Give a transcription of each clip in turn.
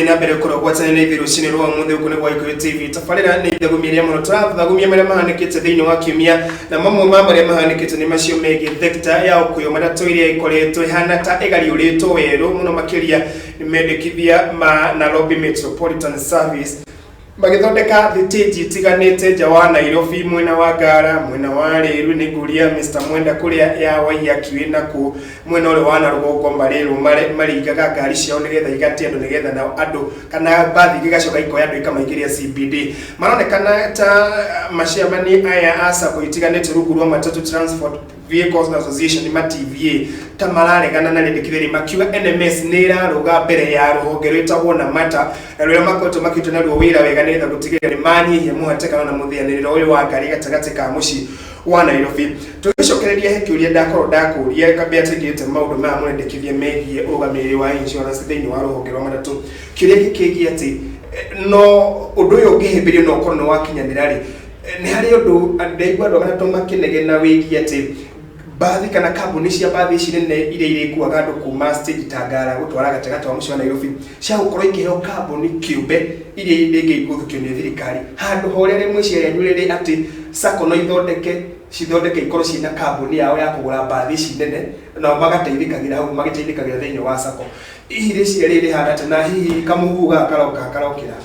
Na mbere gũkorwo gwatanĩra na ithuĩ rũcinĩ rwa ũmũthĩ gũkũ nĩ gwa Gĩkũyũ TV. Tabarĩra nĩ ithagumia rĩa mũno, tũrathagumia marĩa mahanĩkĩte thĩinĩ wa kiumia, na mamwe ma marĩa mahanĩkĩte nĩ macio megiĩ thekta ya ũkui wa matatũ ĩrĩa ĩkoretwo ĩhana ta ĩgariũrĩtwo werũ mũno makĩria nĩ mendekithia ma Nairobi Metropolitan Service magĩthondeka thitĩnji itiganĩte nja wa Nairobi, mwena wa Ngara, mwena wa Rĩru. Nĩ ngũria Mr Mwenda kũrĩa ya Waiyaki wĩ nakuo mwena ũrĩa wa na rũgongo marĩrwo maringaga ngari ciao nĩgetha igate andũ, nĩgetha nao andũ kana mbathi igacoka ikoya andũ ikamaingĩria CBD. Maronekana ta maciamani aya a sacco itiganĩte rungu rwa Matatu Transport Vehicles Association, ma TVA, ta mararegana na rĩndĩkithia rĩ makiuga NMS nĩ ĩrarũga mbere ya rũhonge rwĩtagwo Namata na rũrĩa makoretwo makĩruta naruo wĩra wega nĩgetha gũtigĩrĩra nĩ manyihia mũhatĩkano na mũthĩanĩrĩro ũyũ wa ngari gatagatĩ ka mũciĩ wa Nairobi. Tũgĩcokereria, he kĩũria ndakorwo ndakũria kambĩa tũingĩrĩte maũndũ maya mũrendekithia megiĩ ũrũgamĩrĩri wa insurance thĩinĩ wa rũhonge rwa matatũ. Kĩũria gĩkĩgiĩ atĩ no ũndũ ũyũ ũngĩhĩmbĩrio na ũkorwo nĩ wakinyanĩra rĩ, nĩ harĩ ũndũ ndaigua andũ a matatũ makĩnegena wĩgiĩ atĩ mbathi kana kambuni cia mbathi ici nene iria irĩkuaga andũ kuma stage ta Ngara gũtwara gatagatĩ wa mũciĩ wa Nairobi cia gũkorwo ikĩheo kambuni kĩũmbe iria rĩngĩ igũthukio nĩ thirikari, handũ ha ũrĩa rĩmwe ciayanyu rĩrĩ atĩ sacco no ithondeke cithondeke ikorwo ciĩna kambuni yao ya kũgũra mbathi ici nene, nao magateithĩkagĩra hau magĩteithĩkagĩra thĩinĩ wa sacco. Hihi rĩciria rĩrĩ rĩhana atĩa, na hihi kamũhuhu gaka karoka karokĩra?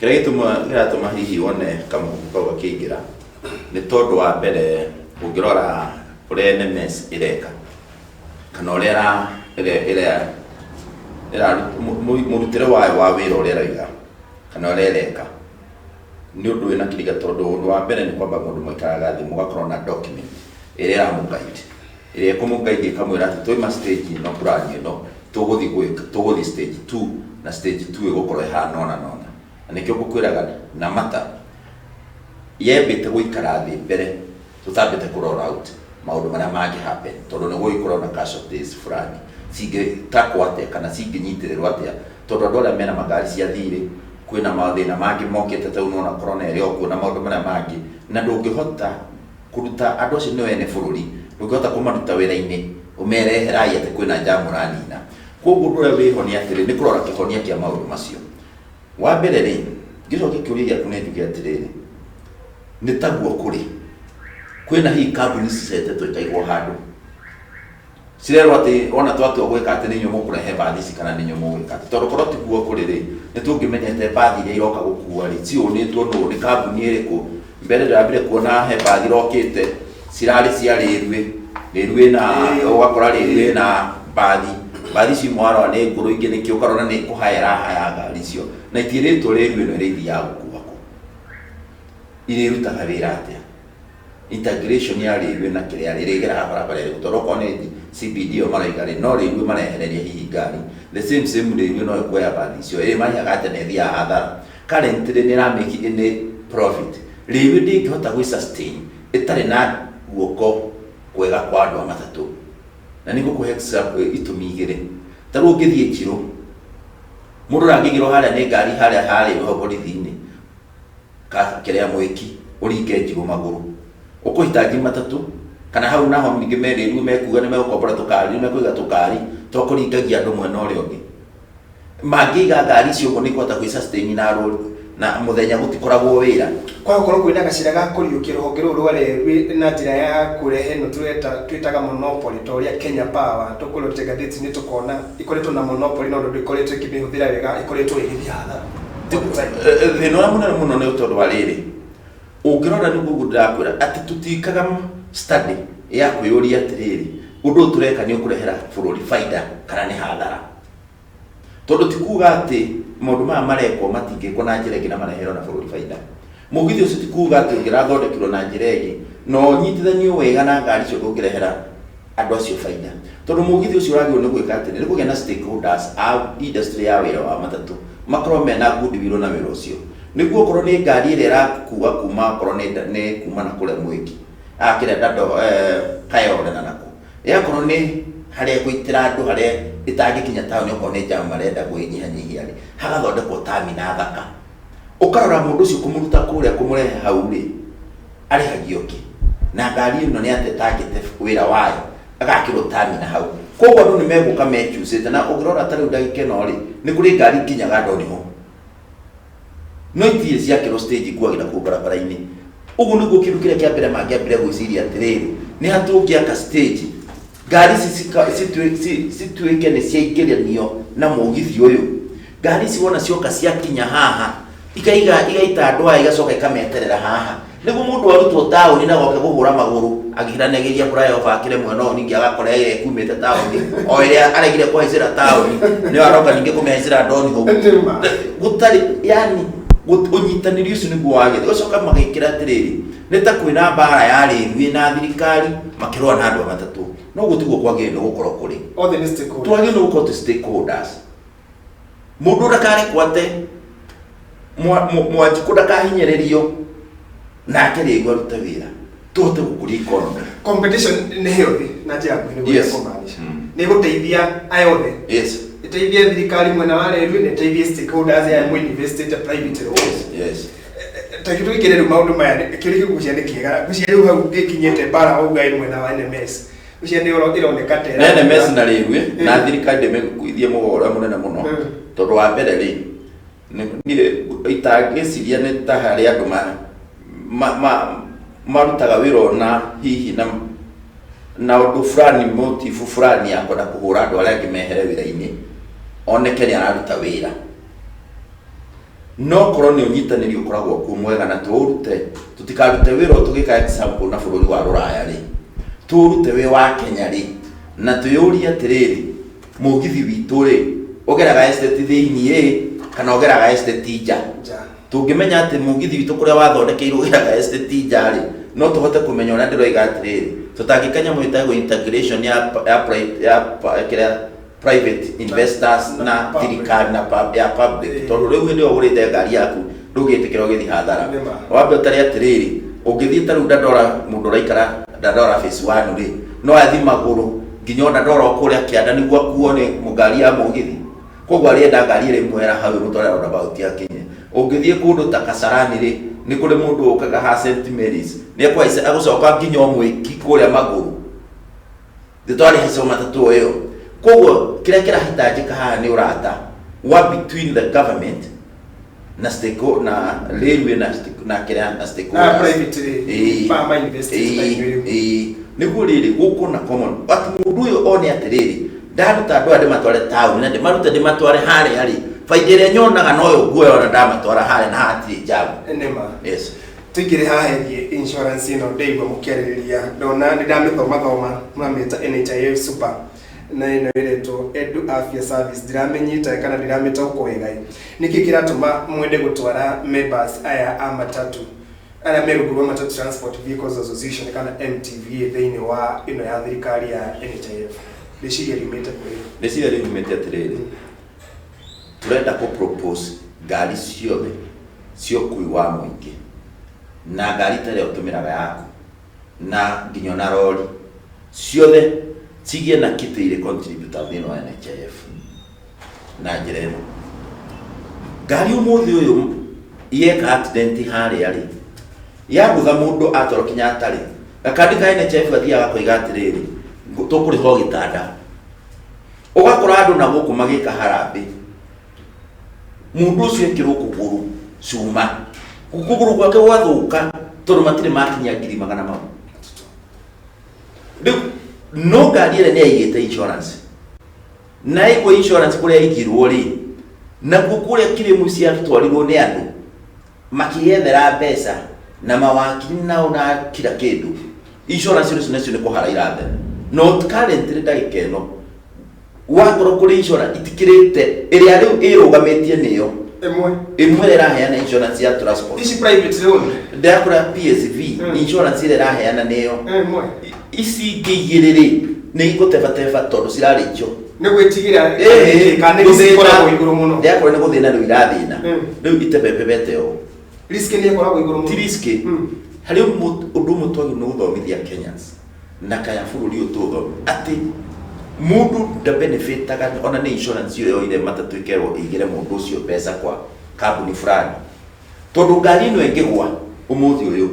Kĩrĩa kĩratũma hihi wone kamũhuhu kau gakĩingĩra nĩ tondũ wa mbere, ũngĩrora ũrĩa NMS ĩreka kana ũrĩa ĩra mũrutĩre wayo wa wĩra, ũrĩa ĩroiga kana ũrĩa ĩreka, nĩ ũndũ wĩna kĩriga, tondũ ũndũ wa mbere nĩ kwamba mũndũ mũikaraga thĩ mũgakorwo na document ĩrĩa ĩramũ-guide, ĩrĩa ĩkũmũ-guide ĩkamwĩra atĩ twaima stage ĩno, plan ĩno, tũgũthiĩ gwĩka, tũgũthiĩ stage 2, na stage 2 ĩgũkorwo ĩhana ũna na ũna. Na nĩkĩo ngũkwĩraga Namata yembĩte gũikara thĩ mbere tũtambĩte kũ roll out maũndũ marĩa mangĩ happen, tondũ nĩ gũgĩkorwo na casualties fulani cingĩtakwo atĩa kana cingĩnyitĩrĩrwo atĩa, tondũ andũ arĩa mena makari cia thirĩ, kwĩna mathĩna mangĩ mokĩte ta rĩu nĩwona corona ĩrĩ o kuo na maũndũ marĩa mangĩ, na ndũngĩhota kũruta andũ acio, nĩo ene bũrũri, ndũngĩhota kũmaruta wĩra-inĩ ũmere eherai atĩ kwĩna jam ũranina. Koguo ũndũ ũrĩa wĩho nĩ atĩrĩ, nĩ kũrora kĩhonia kĩa maũndũ macio. Wa mbere rĩ, ngĩcokia kĩũria gĩaku, nĩ njuge atĩrĩrĩ, nĩ taguo kũrĩ kwĩna hihi kambuni cicetetwo ikaigwo handũ cirerwo atĩ ona twatua gwĩka atĩ nĩ inyuĩ mũkũrehe mbathi ici kana nĩ inyuĩ mũgwĩka atĩ, tondũ korwo tiguo kũrĩ rĩ, nĩ tũngĩmenyete mbathi iria iroka gũkua rĩ ciũnĩtwo nũ, nĩ kambuni ĩrĩkũ. Mbere ndĩrambire kuona he mbathi irokĩte cirarĩ cia rĩruĩ, rĩruĩ na ũgakora rĩruĩ na mbathi, mbathi ici imwe warora nĩ ngũrũ, ingĩ nĩkĩ, ũkarora nĩ kũhaya ĩrahaya ngari icio na itiĩrĩtwo rĩruĩ ĩno ĩrĩthiaga gũkua kũ, irĩrutaga wĩra atĩa, integration ya rĩruĩ na kĩrĩa rĩ ĩrĩgeraga barabara ĩrĩkũ, tondũ okorwo nĩ CBD ĩyo maraiga rĩ, no rĩruĩ marehereria hihi ngari, the same same rĩruĩ no ĩkuoya mbathi icio, ĩrĩmarĩhaga atĩa na ĩthiaga hathara? Currently nĩ ĩra make any profit? Rĩruĩ ndĩngĩhota gwĩ sustain ĩtarĩ na guoko kwega kwa andũ a matatũ, na nĩ ngũkũhe example, itũmi igĩrĩ. Ta rĩu ũngĩthiĩ Njirũ, mũndũ ũrangĩgĩrwo harĩa nĩ ngari harĩa harĩa hau borithi-inĩ ka kĩrĩa mwĩki ũringe Njirũ magũrũ ũkũhitangi matatũ, kana hau naho ningĩ merĩrwo mekuga nĩ megũkombora tũkari, nĩ mekũiga tũkari twa kũringagia andũ mwena ũrĩa ũngĩ. Mangĩiga ngari icio ũguo nĩ ikũhota gwĩ sustain na rori na mũthenya gũtikoragwo wĩra. Kwa gũkorwo kwĩna gacĩra ga kũriũkia rũhonge rũrũ rwa reri na njĩra ya kũrehe ĩno tũreta twĩtaga monopoly, ta ũrĩa Kenya Power tũkũrorete ngathĩti-inĩ tũkona ikoretwo na monopoly no ũndũ ndĩkoretwo ĩkĩmĩhũthĩra wega, ĩkoretwo ĩgĩthiĩ hathara. Thĩna ũrĩa mũnene mũno nĩ tondũ wa rĩrĩ, ũngĩrora nĩguo ũguo ndĩrakwĩra atĩ tũtiĩkaga study ya kwĩyũria atĩrĩrĩ, ũndũ ũyũ tũreka nĩ ũkũrehera bũrũri baida kana nĩ hathara? Tondũ ti kuga atĩ maũndũ maya marekwo matingĩkwo na njĩra ĩngĩ na marehere ona bũrũri baida. Mũgithi ũcio ti kuga atĩ ũngĩrathondekirwo na njĩra ĩngĩ na ũnyitithanio wega na ngari icio ndũngĩrehera andũ acio baida, tondũ mũgithi ũcio ũragĩrĩirwo nĩ gwĩka atĩrĩ, nĩ kũgĩa na stakeholders a industry ya wĩra wa matatũ makorwo mena goodwill na wĩra ũcio, nĩguo okorwo nĩ ngari ĩrĩa ĩrakua kuma, okorwo nĩ kuma na kũrĩa Mwĩki kĩrĩa Ndando, Kayole na nakũ, yakorwo nĩ harĩa ĩgũitĩra andũ harĩa ĩtangĩkinya taũni, okorwo nĩ jam marenda kwĩnyihanyihia rĩ, hagathondekwo terminal thaka. Ũkarora mũndũ ũcio kũmũruta kũrĩa kũmũrehe hau rĩ, arĩhagio kĩ, na ngari ĩno nĩ atĩa ĩtangĩte wĩra wayo, agakĩrwo terminal hau. Koguo andũ nĩ megũka mechucĩte, na ũngĩrora ta rĩu ndagĩka ĩno rĩ, nĩ kũrĩ ngari nginyaga ndoniho no itirĩ ciakĩrwo stage ikuagĩra kũu barabara-inĩ. Ũguo nĩguo kĩndũ kĩrĩa kĩa mbere mangĩambire gwĩciria atĩrĩrĩ, nĩ ha tũngĩaka stage ngari ici cituĩke nĩ ciaingĩranio na mũgithi ũyũ. Ngari ici wona cioka ciakinya haha, ikaiga, igaita andũ aya, igacoka ikameterera haha, nĩguo mũndũ arutwo taũni na goke kũhũra magũrũ agĩkiranagĩria flyover akĩre mwena ũyũ, ningĩ agakora ĩrĩa ĩkumĩte taũni o ĩrĩa aregire kũhaicĩra taũni nĩyo aroka ningĩ kũmĩhaicĩra ndoni hau. Gũtarĩ yani ũnyitanĩri ũcio nĩguo wagĩrĩire. Ũgacoka magĩkĩra atĩrĩrĩ, nĩ ta kwĩna mbara ya rĩruĩ na thirikari makĩrũa na andũ a matatũ, no ũguo tiguo kwagĩrĩire nĩ gũkorwo kũrĩ. Othe nĩ stakeholders. Twagĩrĩirwo nĩ gũkorwo twĩ stakeholders. Mũndũ ndakarekwo ate Mwanjikũ ndakahinyĩrĩrio nake rĩu arute wĩra tũhote gũkũria economy. Competition nĩ healthy na njĩra nguhĩ nĩguo kũmaanisha nĩ ĩgũteithia aya othe, ĩteithie thirikari mwena wa rĩru, na ĩteithie stakeholders aya mũ investite private. Yes. Taki tũingĩre rĩu maũndũ maya, kĩũria kĩu ngwĩciria nĩ kĩega. Ngwĩciria rĩu hau gĩkinyĩte mbara wauga ĩ mwena wa NMS, ngwĩciria nĩ ĩroneka ta na NMS na rĩrue na thirikari ndĩmĩkuithie mũgoro ũrĩa mũnene mũno, tondũ wa mbere rĩ, niĩ itangĩciria nĩ ta harĩ andũ marutaga wĩra ona hihi na ũndũ fulani, motive fulani ya kwenda kũhũra andũ arĩa angĩ mehere wĩra-inĩ oneke nĩ araruta wĩra. No korwo nĩ ũnyitanĩri ũkoragwo kuo mwega na tũũrute, tũtikarute wĩra ũyũ tũgĩka example na bũrũri wa rũraya rĩ, tũũrute wĩ wa Kenya rĩ, na twĩyũrie atĩrĩrĩ, mũgithi witũ rĩ, ũgeraga estate thĩiniĩ ĩ kana ũgeraga estate nja? Nja. Tũngĩmenya atĩ mũgithi witũ kũrĩa wathondekeirwo ũgeraga estate nja rĩ, no tũhote kũmenya ũrĩa ndĩroiga atĩrĩrĩ, tũtangĩka nyamũ ĩtagwo integration ya kĩrĩa private investors na public. Thirikari na ya public, tondũ rĩu hĩndĩ ĩyo ũgũrĩte ngari yaku ndũngĩtĩkĩra ũgĩthiĩ hathara. Nĩma. Wambe ũtare atĩrĩrĩ, ũngĩthiĩ ta rĩu Dandora, mũndũ ũraikara Dandora phase 1 rĩ, no athi magũrũ nginya o Dandora o kũrĩa kĩanda nĩguo akuo nĩ ngari ya mũgithi. Koguo arĩenda ngari ĩrĩ mwera hau ĩmũtware roundabout akinye. Ũngĩthiĩ kũndũ ta Kasarani rĩ, nĩ kũrĩ mũndũ ũkaga ha St Mary's, nĩ ekũhaica agũcoka nginya o mwĩki kũrĩa magũrũ thĩ twarĩhaica matatũ ĩyo. Koguo kĩrĩa kĩrahitanjĩka haha nĩ ũrata wa between the government na stake na railway na na kĩrĩa na na stakeholders. Private rĩ, ma investĩte ta inyuĩ rĩu. Ĩĩ, nĩguo rĩrĩ gũkũ na common atĩ mũndũ ũyũ one atĩrĩrĩ, ndaruta andũ aya ndĩmatware taũni na ndĩmarute ndĩmatware harĩa rĩ, baida ĩrĩa nyonaga noyo nguoya ona ndamatwara harĩa na hatirĩ njamu. Nĩma. Yes. Tũingĩre haha hegie insurance ĩno. Ndĩigua mũkĩarĩrĩria, ndona nĩ ndamĩthomathoma, mũramĩta NHIF Super na ĩno ĩretwo Edu Afya Service. Ndiramenyita kana ndiramĩtaũkwo wega ĩ. Nĩkĩ kĩratũma mwende gũtwara members aya a matatu arĩa me rungu rwa Matatu Transport Vehicles Association kana MTVA thĩinĩ wa ĩno ya thirikari ya NHIF? Rĩciria riumĩte kũrĩ? Rĩciria riumĩte atĩrĩrĩ, tũrenda kũ propose ngari ciothe cia ũkui wa mũingĩ na ngari ta ĩrĩa ũtũmĩraga yaku na nginya ona rori ciothe cigĩe na kitĩ irĩ contributor thĩinĩ wa NHIF na njĩra ĩno. Ngari ũmũthĩ ũyũ yeka accident harĩa rĩ, yagũtha mũndũ atwarwo Kenyatta rĩ, gakandi ka NHIF gathiaga gakoiga atĩrĩrĩ, tũkũrĩha o gĩtanda. Ũgakora andũ na gũkũ magĩka harambĩ, mũndũ ũcio ekĩrwo kũgũrũ cuma, kũgũrũ gwake gwathũka, tondũ matirĩ makinyia ngiri magana mau. Rĩu no ngari ĩrĩa nĩ yaigĩte insurance na ĩgwo insurance kũrĩa yaigirwo rĩ, nakuo kũrĩa claim ciatwarirwo nĩ andũ makĩyethera mbeca na mawakiri nao na kila kĩndũ, insurance icio nacio nĩ kũhara irathe. No currently ndagĩka ĩno wakorwo kũrĩ insurance itikĩrĩte ĩrĩa rĩu ĩrũgamĩtie nĩyo ĩmwe. Ĩmwe ĩrĩa ĩraheana insurance ya transport. Ici private rĩu? Ndakora PSV insurance ĩrĩa ĩraheana nĩyo Ĩmwe. Ici ingĩ igĩrĩ rĩ, nĩ igũtebateba tondũ cirarĩkio. Nĩ gwĩtigĩra kana nĩ cikoragwo igũrũ mũno? Ndakora nĩ gũthĩna rĩu irathĩna. Rĩu itebebebete ũũ. Risk nĩ ĩkoragwo igũrũ mũno. Ti risk. Harĩ ũndũ ũmwe twagĩrĩirwo nĩ gũthomithia Kenyans na kaya bũrũri ũyũ tũũthome atĩ mũndũ ndabenefitaga ona nĩ insurance ĩyo yoire matatũ ĩkerwo ĩigĩre mũndũ ũcio mbeca kwa kambuni fulani, tondũ ngari ĩno ĩngĩgwa ũmũthĩ ũyũ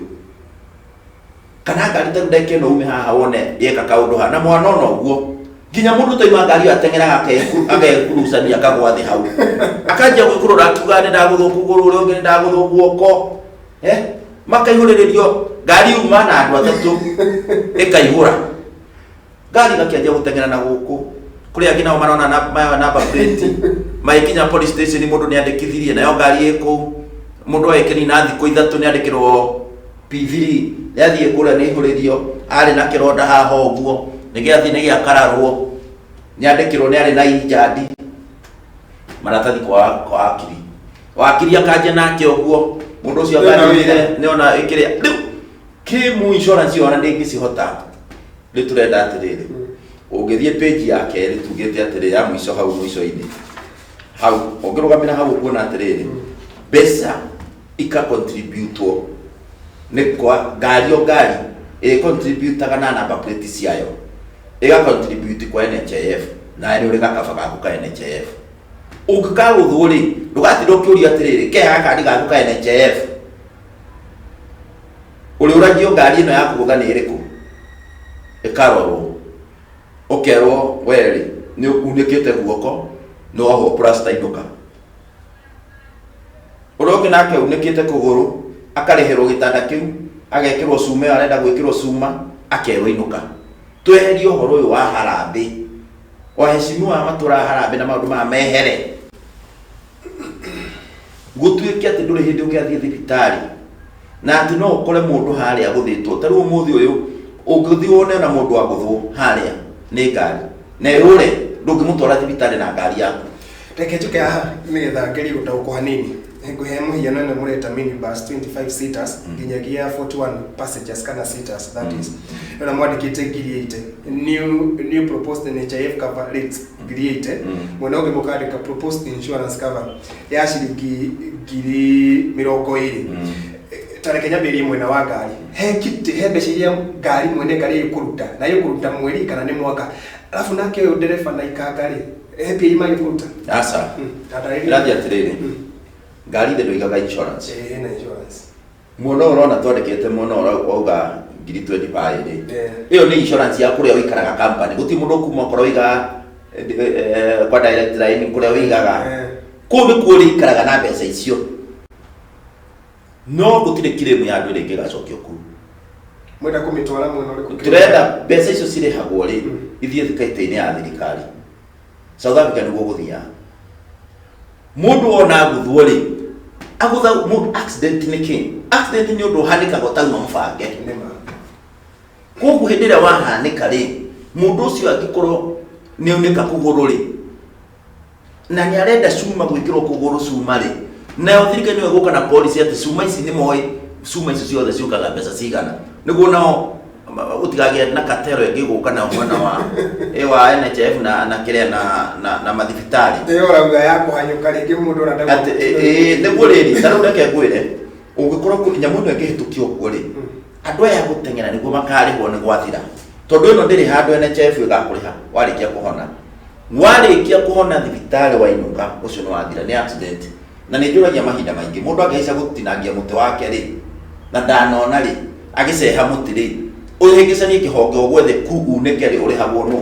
kana ngari ta ndagĩka ĩno ume haha wone yeka kaũndũ haha na mwana ona ũguo. Nginya mũndũ taima ngari ĩyo ateng'eraga akekurucania akagwa thĩ hau, akanjia gwĩkũrũra akiuga nĩ ndagũthwo kũgũrũ, ũrĩa ũngĩ nĩ ndagũthwo guoko, eh makaihũrĩrĩrio ngari yuma na andũ atatũ ĩkaihũra ngari gakĩanjia gũteng'era na gũkũ kũrĩ angĩ nao marona maya number plate magĩkinya police station mũndũ nĩ andĩkithirie nayo ngari ĩ kũu mũndũ agĩkĩnina thikũ 3 nĩ andĩkĩrwo P3 nĩ athiĩ kũrĩa nĩ ihũrĩrio arĩ na kĩronda haha ũguo nĩ gĩathiĩ nĩ gĩakararwo nĩ andĩkĩrwo nĩ arĩ na injandi maratathi kwa wakiri wakiri akanjia nake ũguo mũndũ ũcio Nĩona ngari wĩra. nĩona ĩkĩrĩa rĩu kĩmu insurance ĩyo ona ndĩngĩcihota. Rĩu tũrenda atĩrĩrĩ, ũngĩthiĩ page ya kerĩ tugĩte atĩrĩ ya mũico hau mũico-inĩ hau ũngĩrũgamĩra hau ũkuona atĩrĩrĩ mbeca ika contributwo nĩ kwa ngari o ngari ĩ contributaga na number plate ciayo ĩga contribute kwa NHIF na nĩ ũrĩ gakaba gaku ka NHIF. Ũngĩkagũthwo rĩ ndũgatinda ũkĩũria atĩrĩrĩ keha gakandi gaku ka NHIF ũrĩũragio ngari ĩno ya kũgũtha nĩ ĩrĩkũ ĩkarorwo ũkerwo we rĩ nĩ unĩkĩte guoko nĩ wohwo plasta inũka. Ũrĩa ũngĩ nake unĩkĩte kũgũrũ akarĩhĩrwo gĩtanda kĩu agekĩrwo cuma ĩyo arenda gwĩkĩrwo cuma akerwo inũka. Tweherie ũhoro ũyũ wa harambĩ, waheshimiwa a matũra harambĩ na maũndũ maya mehere, gũtuĩke atĩ ndũrĩ hĩndĩ ũngĩathiĩ thibitarĩ na atĩ no ũkore mũndũ harĩa agũthĩtwo. Ta rĩu ũmũthĩ ũyũ ũngĩthiĩ wone na mũndũ agũthwo harĩa nĩ ngari na ĩrũre, ndũngĩmũtwara thibitarĩ na ngari yaku. Reke njuke haha nĩgetha ngerie gũtaũkwo hanini. Ngũhe mũhiano ĩno mũreta minibus 25 seaters nginyagia 41 passengers kana seaters that is. Ĩno mwandĩkĩte ngiri 80 new proposed NHIF cover rates ngiri 80. Mwena ũngĩ mũkandĩka proposed insurance cover ya ciringi 20,000. Ta reke nyambĩrĩrie mwena wa ngari. He kiti he mbeca iria ngari mwene ngari ĩkũruta na ĩkũruta mweri kana nĩ mwaka, alafu nake ũyũ ndereba na ikanga rĩ he mbia iria magĩkũruta? Aca. Tatarĩria. Ĩrathiĩ atĩrĩrĩ, ngari ithe ndũigaga insurance. Ĩĩ, na insurance. Mwena ũyũ ũrona twandĩkĩte mwena ũrĩa wauga ngiri 25 rĩ, ĩyo nĩ insurance ya kũrĩa ũikaraga company. Gũtirĩ mũndũ ũkuma okorwo ũigaga kwa Direct Line kũrĩa ũigaga, kũu nĩkuo ũrĩikaraga na mbeca icio, no gũtirĩ claim ya andũ ĩrĩa ĩngĩgacokio kũu. Mwenda kũmĩtwara mwena ũrĩkũ? Tũrenda mbeca icio cirĩhagwo rĩ ithiĩ thikaitĩ-inĩ ya thirikari. South Africa nĩguo gũthiaga. Mũndũ wona agũthwo rĩ agũtha mũndũ accident nĩ kĩ? Accident nĩ ũndũ ũhanĩkaga ũtauma mũbange. Nĩma. Koguo hĩndĩ ĩrĩa wahanĩka rĩ, mũndũ ũcio angĩkorwo nĩ aunĩka kũgũrũ rĩ na nĩ arenda cuma gwĩkĩrwo kũgũrũ cuma rĩ, nayo thirikari nĩyo ĩgũka na policy atĩ cuma ici nĩ moĩ cuma icio ciothe ciũkaga mbeca cigana, nĩguo nao gũtikagĩe na katero ĩngĩ gũka nayo mwena wa wa NHIF na kĩrĩa na mathibitarĩ. Ĩyo ũrauga ya kũhanyũka rĩngĩ mũndũ ũrenda atĩ nĩguo rĩrĩ, ta rĩu reke ngwĩre, ũngĩkorwo nyamũ ĩno ĩngĩhĩtũkio ũguo rĩ, andũ aya gũteng'era nĩguo makarĩhwo nĩ gwathira, tondũ ĩno ndĩrĩ handũ NHIF ĩgakũrĩha warĩkia kũhona. Warĩkia kũhona thibitarĩ wainũka, ũcio nĩ wathira, nĩ accident. Na nĩ njũragia mahinda maingĩ, mũndũ angĩhaica gũtinangia mũtĩ wake rĩ na ndanona rĩ agĩceha mũtĩ rĩ, ũhĩngĩcanie kĩhonge ũgwe thĩ ku unĩke rĩ, ũrĩhagwo nũ?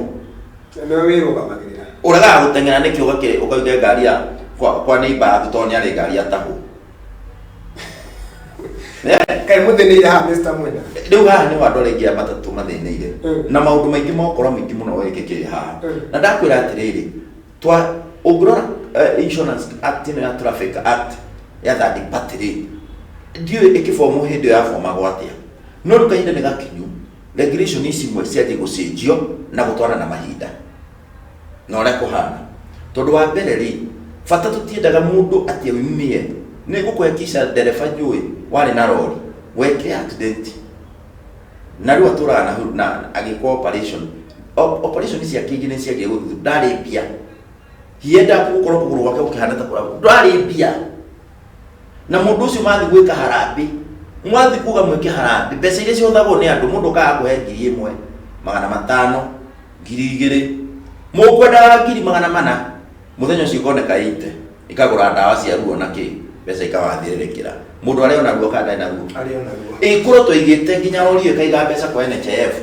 Nĩwe wĩrũgamagĩrĩra. Ũregaga gũteng'era nĩkĩ ũgakĩrĩ ũkauge ngari ya kwa neighbor yaku tondũ nĩ arĩ ngari ya tahũ? Kaĩ mũthĩnĩire haha, Mr. Mwenda? Rĩu haha nĩho andũ arĩa aingĩ a matatũ mathĩnĩire na maũndũ maingĩ mokora maingĩ mũno wekĩkĩre haha. Na ndakwĩra atĩrĩrĩ, twa ũngĩrora Insurance Act ĩno ya Traffic Act ya third party rĩ, ndiũĩ ĩkĩbomwo hĩndĩ ĩyo yabomagwo atĩa, no rĩu kahinda nĩ gakinyu regulation ici imwe cianjie gũcenjio na gũtwarana na mahinda na ũrĩa kũhana, tondũ wa mbere rĩ, bata tũtiendaga mũndũ atĩ aumie nĩ ngũkũhe kisha. Ndereba njũĩ warĩ na rori wekire accident na rĩu atũraga na agĩkwo operation. Operation ciake ingĩ nĩ ciagire gũthiĩ, ndarĩ mbia. He ended up gũkorwo kũgũrũ gwake gũkĩhana ta kũragwo, ndwarĩ mbia. Na mũndũ ũcio mathiĩ gwĩka harambĩ, mwathiĩ kuga mwĩke harambĩ, mbeca iria cihothagwo nĩ andũ, mũndũ okaga kũhe 1,500, 2,000, mũkwendaga 400,000, mũthenya ũcio ikoneka ite ikagũra ndawa cia ruo na kĩ, mbeca ikawathĩrĩrĩkĩra mũndũ arĩ ona ruo kana ndarĩ na ruo. Arĩ ona ruo. Ĩkorwo tũigĩte nginya rori ĩyo ĩkaiga mbeca kwa NHIF,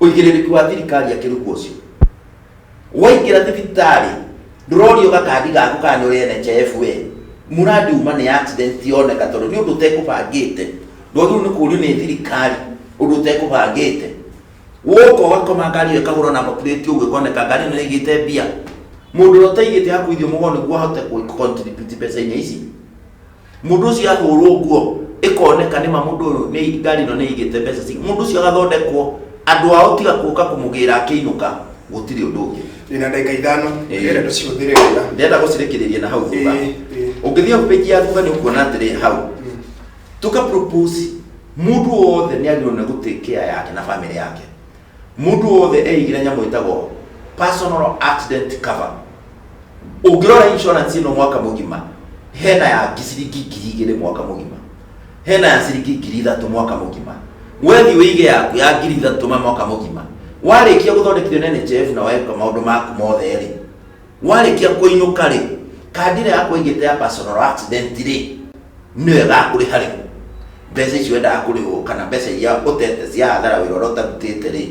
ũigĩrĩrĩki wa thirikari akĩrugwo ũcio. Waingĩra thibitarĩ ndũrorio gakandi gaku kana nĩ ũrĩ NHIF we. Mũrandi uma nĩ accident yoneka tondũ nĩ ũndũ ũtekũbangĩte. Ndwagĩrĩirwo nĩ kũrio nĩ thirikari ũndũ ũtekũbangĩte. Woka ũgakoma ngari ĩyo ĩkagũrwo number plate ũguo ĩkoneka ngari ĩno nĩ ĩigĩte mbia. Mũndũ ũrĩa ũtaigĩte akuithio mũgongo nĩguo ahote kũ contribute mbeca-inĩ ici. Mũndũ ũcio ahũrwo nguo ĩkoneka nĩma mũndũ ũyũ nĩ ngari ĩno nĩ ĩigĩte mbeca ci. Mũndũ ũcio agathondekwo andũ ao tiga gũka kũmũgĩra akĩinũka gũtirĩ ũndũ ũngĩ. Ndĩna ndagĩka ithano. Ĩĩ. Ndĩrenda tũcihũthĩre wega. Ndĩrenda gũcirekereria na hau thutha. Ĩĩ, ĩĩ. Ũngĩthiĩ hau page ya thutha nĩ ũkuona atĩrĩ hau. Tũka propose mũndũ wothe nĩ agĩrĩirwo nĩ gũ take care yake na family yake. Mũndũ wothe eigire nyamũ ĩtagwo personal accident cover. Ũngĩrora insurance ĩno mwaka mũgima, hena ya ciringi 2,000 mwaka mũgima, hena ya ciringi 3,000 mwaka mũgima. Wethiĩ wĩige yaku ya 3,000 ma mwaka mũgima. Warĩkia gũthondekithio na NHIF na weka maũndũ maku mothe rĩ, warĩkia kũinũka rĩ, kandi ĩrĩa yaku waigĩte ya personal accident rĩ, nĩyo ĩgakũrĩha rĩu mbeca icio wendaga kũrĩhwo kana mbeca iria ũtete cia hathara wĩra ũrĩa ũtarutĩte rĩ,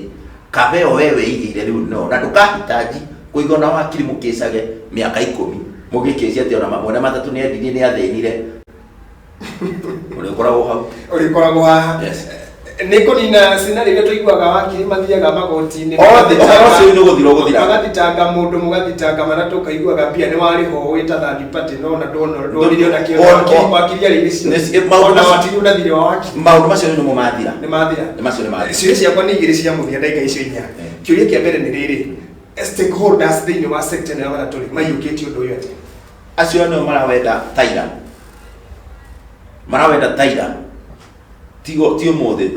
kaba ĩyo we wĩigĩire rĩu no na ndũkahitaji kũiga ona wakiri mũkĩcage mĩaka 10 mũgĩkĩcia atĩ ona mwene matatũ nĩ endirie nĩ athĩnire. Ũrĩkoragwo hau. Ũrĩkoragwo haha. Yes. Nĩ kũnina scenario iria tũiguaga wakiri mathiaga magoti-inĩ. Othe, ũhoro ũcio nĩ ũgũthira ũgũthira. Magathitanga mũndũ, mũgathitanga matatũ, ũkaiguaga mbia nĩ warĩhwo wĩ ta third party no ona ndona ndonire ona kĩo. Wakiri arĩ icio. Maũndũ Ona macio- wakiri una thirĩ wa wakiri. Maũndũ macio nĩmo mathira. Nĩ mathira. Nĩ macio nĩ mathira. Ciũria ciakwa nĩ igĩrĩ cia mũthia ndagĩka icio inya. Kĩũria kĩa mbere nĩ rĩrĩ. Stakeholders thĩinĩ wa sector ĩno ya matatũ rĩ, maiyũkĩtie ũndũ ũyũ atĩa? Acio nĩo marawenda taira. Marawenda taira. Tigo ti ũmũthĩ.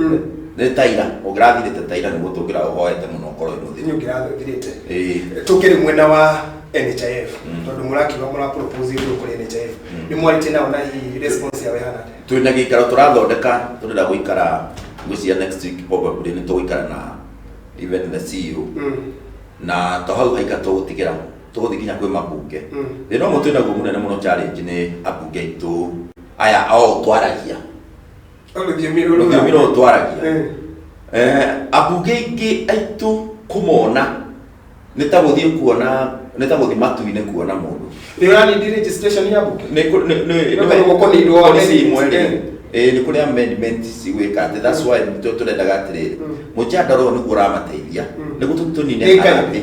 Nĩ taira. Ũngĩrathirĩte taira nĩguo tũngĩra ũhoete mũno ũkorwo wĩ mũthiru. Nĩ ũngĩrathirĩte. Ĩĩ. Tũkĩrĩ mwena wa NHIF, tondũ mũrakiuga mũra propose ũndũ kũrĩ NHIF. Nĩ mwarĩtie nao na hihi response yao ĩhana atĩa? Twĩna gĩikaro tũrathondeka, tũrenda gũikara ngwĩciria next week probably nĩ tũgũikara na even the CEO. Na to hau haika tũgũtigĩra, tũgũthiĩ nginya kwĩ mabunge. Thĩna ũmwe twĩnaguo mũnene mũno challenge nĩ ambunge aitũ aya o twaragia. Rũthiomi rũrũ. Rũthiomi rũrũ twaragia. Ambunge aingĩ aitũ kũmona nĩ ta gũthiĩ kuona, nĩ ta gũthiĩ matu-inĩ kuona mũndũ. Nĩ ũranindi registration ya mbunge? Nĩ kũ-, nĩ, nĩ, Nĩ nĩ gũkũ nĩ policy imwe rĩ. amendment. Ĩĩ, nĩ kũrĩ amendment cigwĩka atĩ, that's why tũrendaga atĩrĩrĩ, mũjandara ũyũ nĩguo ũramateithia, nĩguo tũnine Nĩ Ngai. harambĩ,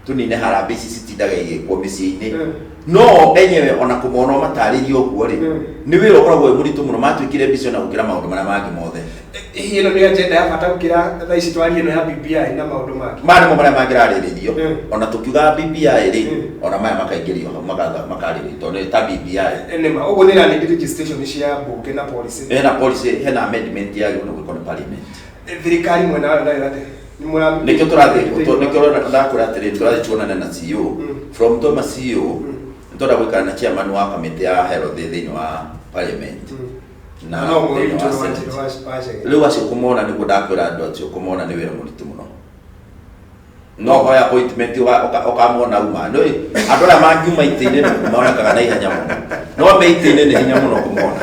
tũnine harambĩ ici citindaga igĩkwo mĩciĩ-inĩ. No enyewe ona kũmona ũmatarĩrie ũguo rĩ, nĩ wĩra ũkoragwo wĩ mũritũ mũno, matuĩkire busy ona gũkĩra maũndũ marĩa mangĩ mothe. Hihi ĩno nĩ agenda ya bata gũkĩra thaa ici twarie ĩno ya BBI na maũndũ mangĩ? Maya nĩmo marĩa mangĩrarĩrĩrio. Ona tũkiugaga BBI rĩ, ona maya makaingĩrio hau makarĩrĩrio tondũ nĩ ta BBI. Nĩ ma, ũguo nĩ ĩranindi registration cia mbunge na policy. Hena policy, hena amendment yagĩrĩirwo nĩ gwĩkwo nĩ parliament. Thirikari mwena wayo nayo atĩa? Nĩ mũra- Nĩkĩo tũrathiĩ, nĩkĩo ndakwĩra atĩrĩrĩ, tũrathiĩ tuonane na CEO. From Toma CEO, nĩtũrenda gũikara na chairman wa kamĩtĩ ya health thĩinĩ wa parliament. Na No thĩinĩ mũrutwo wa wa Senate. Njĩra wa Chege. Rĩu acio kũmona nĩguo ndakwĩra andũ acio kũmona nĩ wĩra mũritũ mũno. No hoya appointment ũkamona uma. Nĩ andũ arĩa mangiuma itĩ-inĩ monekaga na ihenya mũno. No me itĩ-inĩ nĩ hinya mũno kũmona.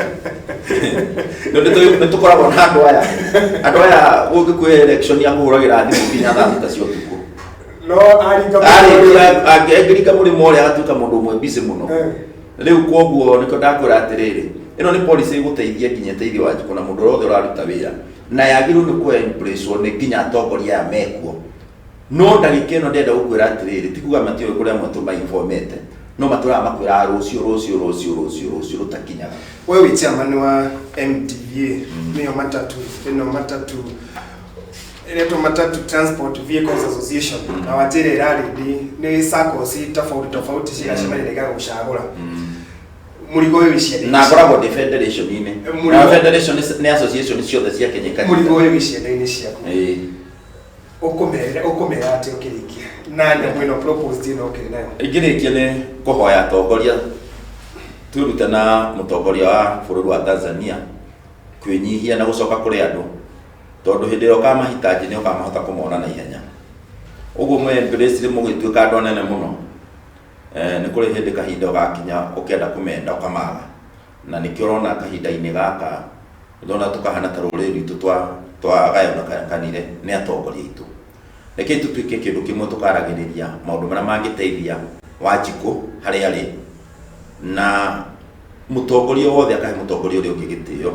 Nĩ tũkoragwo na andũ aya. Andũ aya gũngĩkwĩ election ya kũhũragĩra thimũ nginya thaa thita cia ũtukũ. No aringa Arĩkia, angĩringa mũrĩmo ũrĩa agatuĩka mũndũ ũmwe busy mũno. Rĩu koguo nĩkĩo ndakwĩra atĩrĩrĩ, ĩno nĩ policy ĩgũteithia nginya ĩteithie Wanjikũ na mũndũ ũrĩa wothe ũraruta wĩra. Na yagĩrĩirwo nĩ kũ embrace nĩ nginya atongoria aya mekuo. No ndagĩka ĩno ndĩrenda gũkwĩra atĩrĩrĩ, ti kuga matiũĩ kũrĩa amwe tũmainformete, no matũraga makwĩraga rũciũ, rũciũ, rũciũ, rũciũ, rũciũ rũtakinyaga. We wĩ chairman wa MTVA, nĩyo matatu, ĩno matatu ĩretwo Matatu Transport Vehicles Association, na wanjĩra ĩrarĩndi nĩ SACCOs tofauti tofauti cigacemania na igagũcagũra. Mũrigo ũyũ wĩ ciande-inĩ Na ngoragwo ndĩ federation-inĩ. Mũrigo- Na federation nĩ association ciothe cia Kenya ikanyita. Mũrigo ũyũ wĩ ciande-inĩ ciaku. Ĩĩ. Ũkũmerĩra, ũkũmera atĩa ũkĩrĩkia? Na nyamũ ĩno proposed ĩno ũkĩrĩ nayo. Ingĩrĩkia nĩ kũhoya atongoria twĩrute na mũtongoria wa bũrũri wa Tanzania kwĩnyihia na gũcoka kũrĩ andũ, tondũ hĩndĩ ĩrĩa ũkamahitaji nĩ ũkamahota kũmona na ihenya. Ũguo mwe embrace mũgĩtuĩka andũ anene mũno. Nĩ kũrĩ hĩndĩ kahinda ũgakinya ũkĩenda kũmenda ũkamaga. Na nĩkĩo ũrona kahinda-inĩ gaka ndona tũkahana ta rũrĩrĩ rwitũ twagayũkanire nĩ atongoria aitũ. Rekei tũtuĩke kĩndũ kĩmwe, tũkaragĩrĩria maũndũ marĩa mangĩteithia Wanjikũ harĩa arĩ, na mũtongoria wothe akahe mũtongoria ũrĩa ũngĩ gĩtĩo,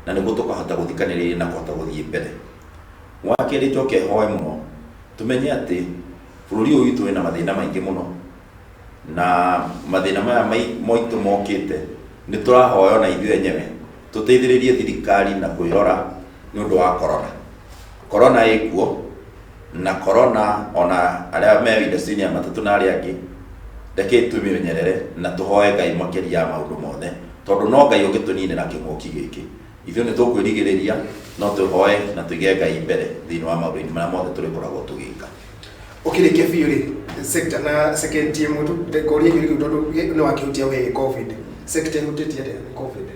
na nĩguo tũkahota gũthikanĩrĩria na kũhota gũthiĩ mbere. Wa kerĩ, njoke hoe mũno tũmenye atĩ bũrũri ũyũ witũ wĩna mathĩna maingĩ mũno, na mathĩna maya maitũ mokĩte nĩ tũrahoya ona ithuĩ enyewe tũteithĩrĩrie thirikari na kwĩrora nĩ ũndũ wa corona. Corona ĩkuo, na corona ona arĩa me industry-inĩ ya matatũ na arĩa angĩ, rekei tũmĩmenyerere na tũhoe Ngai makĩria ya maũndũ mothe, tondũ no Ngai ũngĩtũninĩra kĩng'ũki gĩkĩ. Ithuĩ nĩ tũkwĩrigĩrĩria, no tũhoe na tũige Ngai mbere thĩinĩ wa maũndũ-inĩ marĩa mothe tũrĩkoragwo tũgĩka. Ũkĩrĩkia biũ rĩ, sector na second ĩmwe tu ngũrie kĩũria kĩu tondũ nĩ wakĩhutia wĩgiĩ COVID. Sector ĩhutĩtie atĩa nĩ COVID?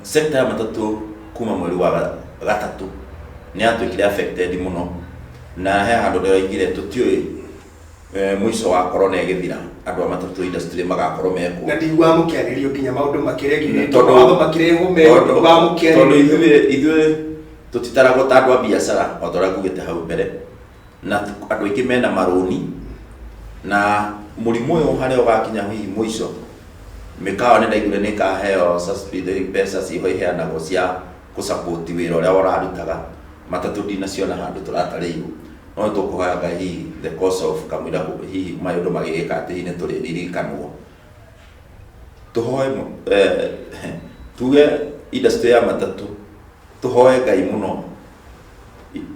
Sector ya matatũ kuma mweri wa gatatũ nĩ yatuĩkire affected mũno, na he handũ ndĩroigire tũtiũĩ mũico wa corona ĩgĩthira andũ a matatũ industry magakorwo mekuo. Na ndiguaga mũkĩarĩrio nginya maũndũ makĩregulate, mawatho makĩrehwo merũ, ndiguaga tondũ mũkĩarĩrio. Ithuĩ tũtitaragwo ta andũ a biacara o ta ũrĩa ngugĩte hau mbere, na andũ aingĩ mena marũni, na mũrimũ ũyũ harĩa ũgakinya hihi mũico, mĩkawa nĩ ndaiguire nĩ ĩkaheo subsidy, mbeca ciho iheanagwo cia gũ-support wĩra ũrĩa ũrarutaga. Matatũ ndinaciona handũ tũratarĩirwo, no nĩ tũkũhoya Ngai hihi the course of kamũira hihi maũndũ magĩgĩka atĩ hihi nĩ tũrĩririkanwo. Tũhoe tuge industry ya matatũ, tũhoe Ngai mũno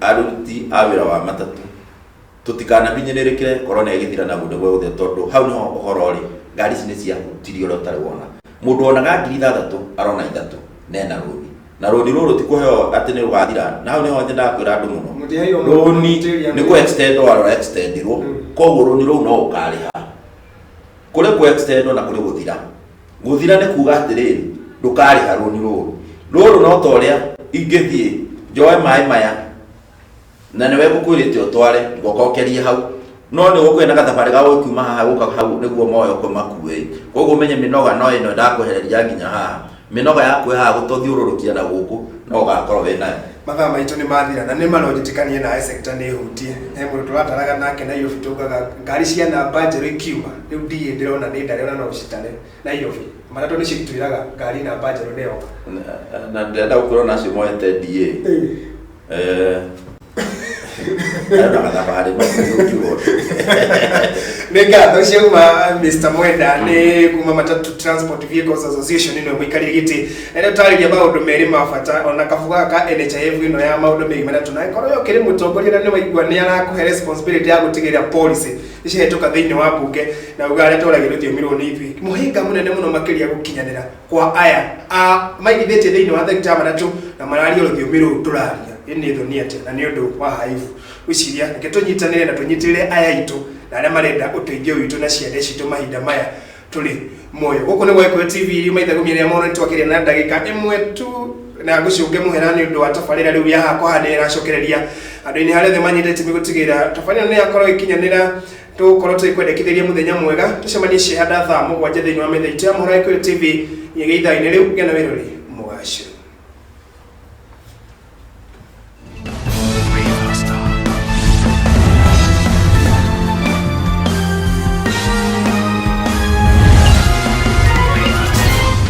aruti a wĩra wa matatũ tũtikanahinyĩrĩrĩkĩre corona ĩgĩthira naguo nĩguo ĩgũthira, tondũ hau nĩho ũhoro ũrĩ. Ngari ici nĩ ciahutirie ũrĩa ũtarĩ wona. Mũndũ wonaga 6,000 arona 3 na ena rũni, na rũni rũrũ ti kũheo atĩ nĩ rũgathira. Na hau nĩho nyendaga kwĩra andũ mũno, Mũtiheirwo rũni mũtĩria. Nĩ kũ extend warora extendirwo, koguo rũni rũu no ũkarĩha. Kũrĩ kũ extend na kũrĩ gũthira. Gũthira nĩ kuga atĩrĩrĩ, ndũkarĩha rũni rũrũ. Rũrũ no ta ũrĩa ingĩthiĩ njoe maĩ maya na nĩwe ngũkwĩrĩte ũtware ngokokerie hau, no nĩ gũkũgĩa na gathabarĩ ga gũkiuma haha gũka hau nĩguo moyo ũkũmakue. Koguo ũmenye mĩnoga no ĩno ndakwehereria nginya haha, mĩnoga yaku haha gũtũthiũrũrũkia na gũkũ no ũgakorwo wĩ nayo. Mathaa maitũ nĩ mathira, na nĩ maronjĩtĩkanie nawe sector nĩ hutie. He mũndũ tũrataraga nake Nairobi, tugaga ngari cia namba njerũ ikiuma rĩu ndiĩ ndĩrona nĩ ndare ona no ũcitare Nairobi. Matatũ nĩcio itwĩraga ngari namba njerũ nĩ yoka. Na ndĩrenda gũkwĩra ona acio moete DA arenda gathabarĩ no kiugo. Nĩ ngatho ciauma Mr Mwenda, nĩ kuma Matatu Transport Vehicles Association, nĩwe mũikarĩri gĩtĩ, na rĩu tarĩria maũndũ merĩ ma bata ona kabuga gaka NHIF ĩno ya maũndũ megiĩ matatũ, na ĩkorwo ũkĩrĩ mũtongoria na nĩ waigua nĩ arakũhe responsibility ya gũtigĩrĩra policy nĩciahĩtũka thĩinĩ wa mbunge, na uga arĩa twaragĩa rũthiomi rũrũ nĩ ithuĩ mũhĩnga mũnene mũno makĩria gũkinyanĩra kwa aya a maigithĩtie thĩinĩ wa thekta ya matatũ na mararia rũthiomi rũrũ tũraria. Ĩ nĩ thoni atĩa, na nĩ ũndũ wa haibu gwĩciria. Reke tũnyitanĩre na tũnyitĩrĩre aya aitũ na arĩa marenda ũteithio witũ na ciande citũ mahinda maya tũrĩ muoyo. Gũkũ nĩ Gwaikũyũ TV, maitha gũmia rĩa mono twakĩria na ndagĩka ĩmwe tu, na ngũcũnge mũhera nĩ ũndũ wa tabarĩra rĩu ya hakwa haha nĩ ĩracokereria andũ-inĩ harĩa othe manyitĩte itemi gũtigĩrĩra tabarĩra nĩ yakorwo ĩkinyanĩra. Tũgũkorwo tũgĩkwendekithĩria mũthenya mwega, tũcemanie ciehanda thaa 7 thĩinĩ wa metha itũ ya mohoro ya Gĩkũyũ TV nginyagia ithaa-inĩ rĩu. Gĩa na wĩrori.